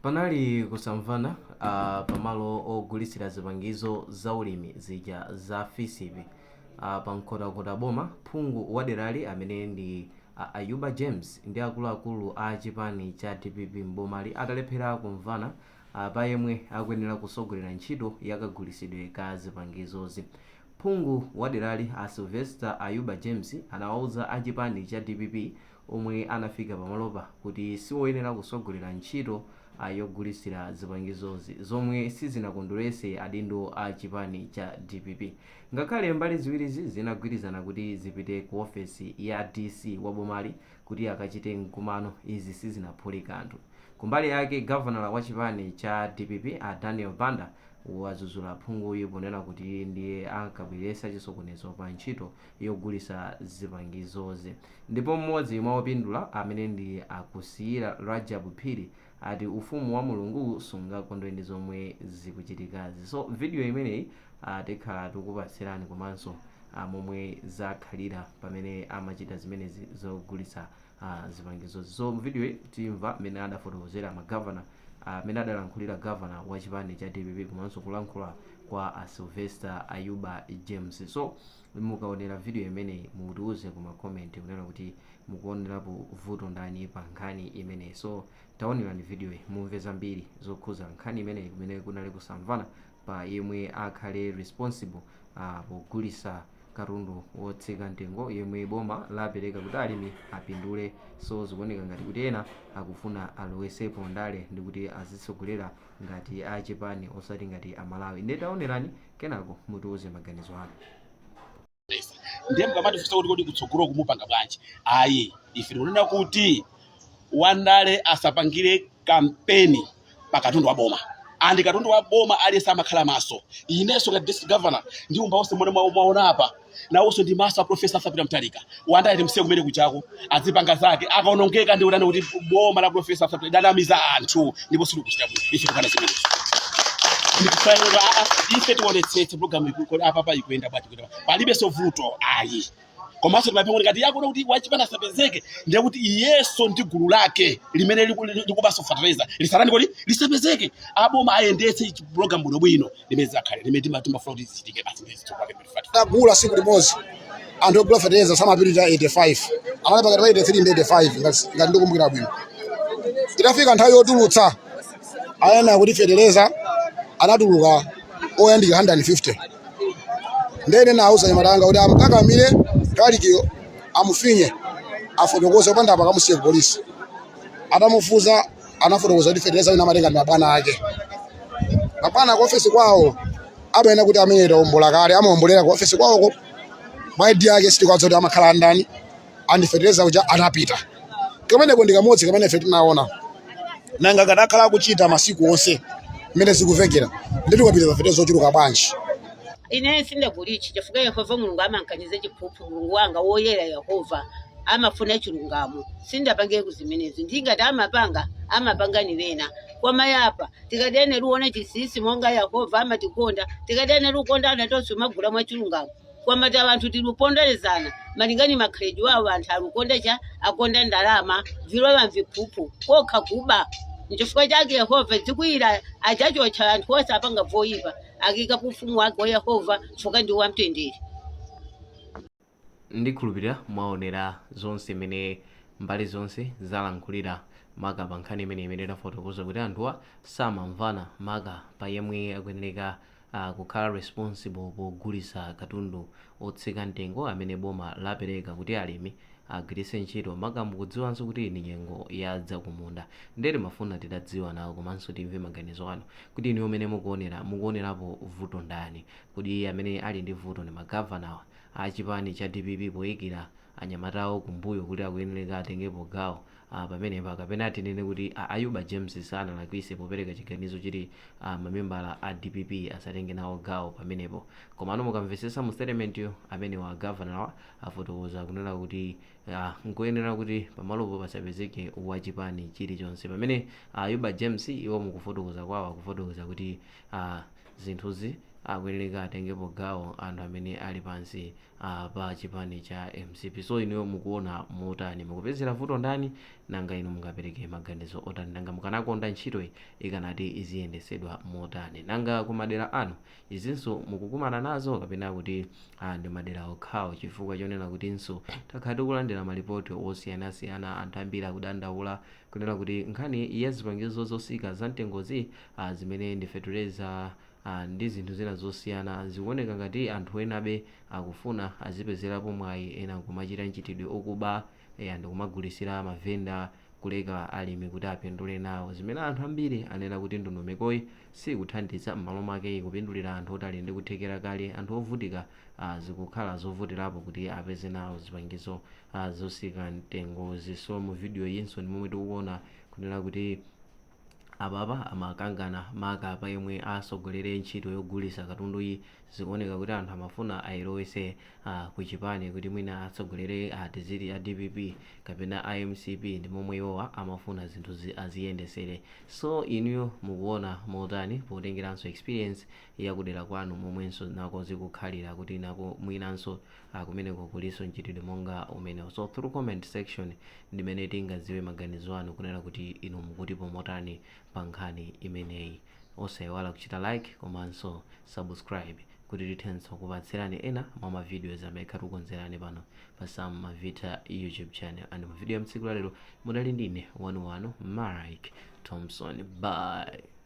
Panali kusamvana pamalo ogulitsira zipangizo zaulimi zija za FISP pa Nkhotakota boma. Phungu waderali amene ndi Ayuba James ndi akuluakulu a chipani cha DPP mbomali atalephera kumvana pa yemwe akuyenera kusogolera ntchito yakagulitsidwe ka zipangizozi. Phungu waderali a Sylvester Ayuba James anawauza a chipani cha DPP omwe anafika pamalopa kuti siwoyenera kusogolera ntchito yogulitsira zipangizozi, zomwe sizinakondweretse adindo a chipani cha DPP. Ngakhale mbali ziwirizi zinagwirizana kuti zipite ku ofesi ya DC wa bomali kuti akachite mkumano, izi sizinaphule kanthu. Kumbali yake, gavanala wa chipani cha DPP a Daniel Banda wadzudzula phunguyu ponena kuti ndiye ankabweretsa chisokonezo pa ntchito yogulitsa zipangizozi. Ndipo mmodzi mwa opindula amene ndi Akusiyira Rajab Phiri ati ufumu wa Mulungu sungakondwe ndi zomwe zikuchitikazi. So video imeneyi tikhala tikupatsirani komanso momwe zakhalira pamene amachita zimenezi zogulitsa zipangizozi. So video iyi timva mmene adafotokozera magavana, amene adalankhulira gavana wa chipani cha DPP, komanso kulankhula kwa a Sylvester Ayuba James. So mukaonera video imeneyi, mutiuze kuma comment kunena kuti mukuonerapo vuto ndani pa nkhani imeneyi. So taonerani video iyi mumve zambiri zokhuza nkhani imeneyi, kumene kunali kusamvana pa yemwe akhale responsible pogulitsa katundu wotsika mtengo yemwe boma lapereka kuti alimi apindule. So zikuoneka ngati kuti ena akufuna alowesepo ndale ndi kuti azitsogolera ngati achipani osati ngati Amalawi. Ndiye taonerani, kenako mutiuze maganizo anu. Ndiye mukamatifunsa kuti kodi kutsogolo kumupanga bwanji, ayi, ife tikunena kuti wandale asapangire kampeni pa katundu wa boma. And katundu wa boma aliyense amakhala maso. Inenso ngati district governor ndi umba onse mmene mwaona apa, nawonso ndi maso a Professor Arthur Peter Mutharika. Wandale timsiye kumene kuchako azipanga zake. Akaonongeka ndi utani kuti boma la Professor Arthur Peter lidalamiza anthu ndipo silikuchita bwino. Ife tikana zimenezo. Ndikufanira ife tionetsetse program apa pa ikuyenda bwanji, kuyenda bwanji. Palibenso vuto ayi. Komanso timapempha kuti ngati yakuona kuti wachipani asapezeke, ndiye kuti iyeso ndi gulu lake limene likubaso fertilizer lisatani kodi lisapezeke. Aboma ayendetse program bwinobwino limene zakhale limene timafuna kuti zichitike basi ndi zitsogolo. Tagula siku limodzi, anthu ogula fertilizer samapitira 85, anali pakati pa 83 ndi 85 ngati ndikumbukira bwino. Itafika nthawi yotulutsa, ayenera kuti fertilizer anatuluka oyandikira 150. Ndene nauza anyamata anga kuti amkakamire talikiyo, amufinye, afotokoze, kupanda apa akamusiye ku polisi. Atamufuza, anafotokoza kuti fertilizer wina amatenga ndi mabwana ake, mabwana ku ofesi kwawo amayena kuti amene tawombola kale amawombolera ku ofesi kwawoko. Ma ID ake sitikwadza kuti amakhala andani, and fertilizer uja anapita kameneko. Ndi kamodzi kamene ife tinaona. Nanga kadakhala akuchita masiku onse mmene zikuvekera, nditi kwapita fertilizer zochuluka bwanji? Ine sindagulichi chifukwa Yehova Mulungu amankaniza chiphuphu. Mulungu wanga woyera Yehova amafuna chilungamo. Sindapange kuzimenezi. Ndingati amapanga, amapanga ni wena. Koma yapa tikadene luona chisisi monga Yehova amatikonda, tikadene lukondana tonse magula mwa chilungamo. Koma ta vanthu tiluponderezana malingani makhalidwe awo. Anthu alukonda cha akonda ndalama, vilowa mviphuphu kokha kuba. Nchifukwa chake Yehova dzikwira adzachotsa anthu onse apanga voyipa, akika ufumu wake wa Yehova, chifukwa ndi wamtendere. Ndikhulupirira mwaonera zonse imene mbali zonse zalankhulira maka pa nkhani imene tafotokoza kuti anthuwa samamvana maka pa yemwe akuyeneka kukhala responsible pogulitsa katundu otsika mtengo amene boma lapereka kuti alimi agwiritse ntchito, maka mukudziwanso kuti ni nyengo ya dzakumunda. Ndiye timafuna titadziwa nawo komanso timve maganizo anu kuti inu amene mukuonera, mukuonerapo vuto ndani? Kuti amene ali ndi vuto ndi magavanawa a chipani cha DPP poyikira anyamatawo kumbuyo kuti akuyenereka atengepo gawo pamenepa, kapena tinene kuti Ayuba James sanalakwise popereka chiganizo chiti mamembala a DPP asatenge nawo gawo pamenepo? Komano mukamvesesa mu statement yo, amene wa gavanawa afotokoza kunena kuti nkoyenera kuti pamalopo pasapezeke wachipani chilichonse, pamene Ayuba James iwo mukufotokoza kwawo akufotokoza kuti zinthuzi Akuyeneka atengepo gawo anthu amene ali pansi pa chipani cha MCP. So inuyo mukuona motani? Mukupezera vuto ndani? Nanga inu mungapereke maganizo otani? Nanga mukanakonda ntchitoyi ikanati iziyendesedwa motani? Nanga kumadera anu izinso mukukumana nazo, kapena kuti ndi madera okhawo? Chifukwa chonena kutinso takhala tikulandira malipoti osiyanasiyana, anthu ambiri akudandaula kunena kuti nkhani ya zipangizo zosika za mtengozi, zimene ndi fetereza ndi zinthu zina zosiyana, zikuoneka ngati anthu enabe akufuna azipezerapo mwayi, ena kumachita mchitidwe okuba ndikumagulisira mavenda, kuleka alimi kuti apindule nawo, zimene anthu ambiri anena kuti ndondomekoyi sikuthandiza, m'malo mwake ikupindulira anthu oti ali ndi kuthekera kale. Anthu ovutika zikukhala zovutirapo kuti apeze nawo zipangizo zosika mtengozi. So mu video yinso ndi momwe tikuona kunena kuti apapa amakangana maka pa yemwe asogolere ntchito yogulisa katunduyi. Zikuoneka kuti anthu amafuna ayilowese kuchipani, kuti mwina atsogolere tiziti a DPP kapena a MCP, ndi momwe iwowa amafuna zinthu aziyendesere. So inuyo mukuona motani, potengeranso experience yakudera kwanu, momwenso nako zikukhalira, kuti nako mwinanso kumeneko kulinso mchitidwe monga umenewo? So through comment section ndimene tingadziwe maganizo anu, kunena kuti inu mukutipo motani pa nkhani imeneyi. Osayiwala kuchita like komanso subscribe kuti tithenso kupatsirani ena mwa ma videos amene tikukonzerani pano pa Sam Mavita YouTube channel. And mu video ya mtsiku lalero mudali ndine wanuwanu, Mike Thompson. Bye.